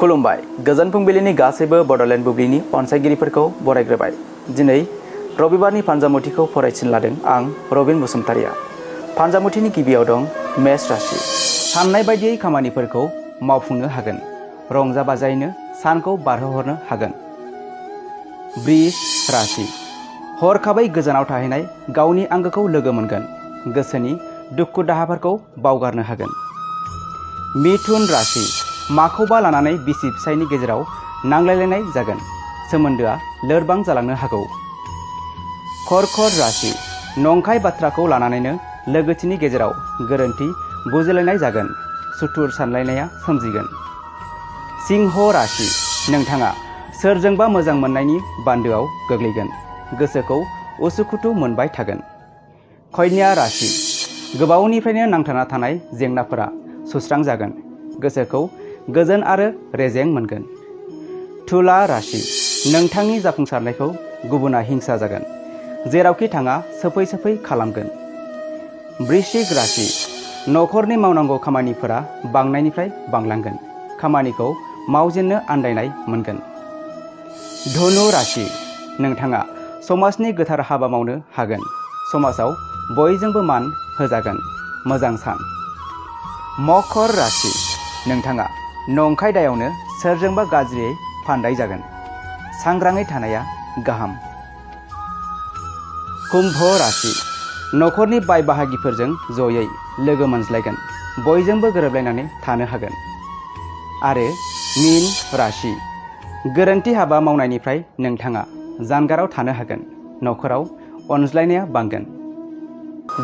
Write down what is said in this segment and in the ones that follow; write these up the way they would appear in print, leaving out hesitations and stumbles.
खुलुमबाय गोजोन फुंबिलिनि गासैबो बड'लेण्ड बुब्लिनि अनसायगिरिफोरखौ बरायग्रोबाय। दिनै रबिबारनि फान्जामुथिखौ फरायथिन लादों आं रबिन बसुमतारिया। फान्जामुथिनि गिबियाव दं मेष राशि। साननाय बायदियै खामानिफोरखौ मावफुंनो हागोन। रंजा बाजायैनो सानखौ बारहोहरनो हागोन। वृष राशि। हरखाबै गोजानाव थाहैनाय गावनि आंगोखौ लोगो मोनगोन। गोसोनि दुखु दाहाफोरखौ बावगारनो हागोन। मिथुन राशि। माखौबा लानानै बिसि फिसायनि गेजेराव नांलायलायनाय जागोन। सोमोन्दोआ लोरबां जालांनो हागौ। कर्कट राशि। नंखाय बाथ्राखौ लानानैनो लोगोथिनि गेजेराव गोरोन्थि बुजिलायनाय जागोन। सुथुर सानलायनाया सोमजिगोन। सिंह राशि। नोंथाङा सोरजोंबा मोजां मोननायनि बान्दोआव गोग्लैगोन। गोसोखौ उसुखुथु मोनबाय थागोन। कन्या राशि। गोबावनिफ्रायनो नांथाना थानाय जेंनाफोरा सुस्रांजागोन। गोसोखौ गोजोन आरो रेजें मोनगोन। तुला राशि। नोंथांनि जाफुंसारनायखौ गुबुना हिंसा जागोन। जेरावखि थाङा सोफै सोफै खालामगोन। वृश्चिक राशि। न'खरनि मावनांगौ खामानिफोरा बांनायनिफ्राय बांलांगोन। खामानिखौ मावजेननो आन्दायनाय मोनगोन। धनु राशि। नोंथाङा समाजनि गोथार हाबा मावनो हागोन। समाजाव बयजोंबो मान होजागोन। मोजां सान। मकर राशि। नोंथाङा नंखाय दायावनो सोरजोंबा गाज्रियै फान्दाय जागोन। सांग्राङै थानाया गाहाम। कुम्भ राशि। न'खरनि बाय बाहागिफोरजों जयै लोगो मोनज्लायगोन। बयजोंबो गोरोबलायनानै थानो हागोन। आरो मीन राशि। गोरोन्थि हाबा मावनायनिफ्राय नोंथाङा जानगाराव थानो हागोन। न'खराव अनज्लायनाया बांगोन।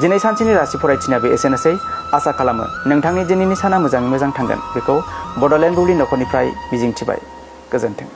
दिनै सानसेनि राशि फरायथिनायाबो एसेनोसै। आसा खालामो नोंथांनि दिनैनि साना मोजाङै मोजां थांगोन बेखौ बड'लेण्ड बुब्लि न'खरनिफ्राय मिजिंथिबाय। गोजोन्थों।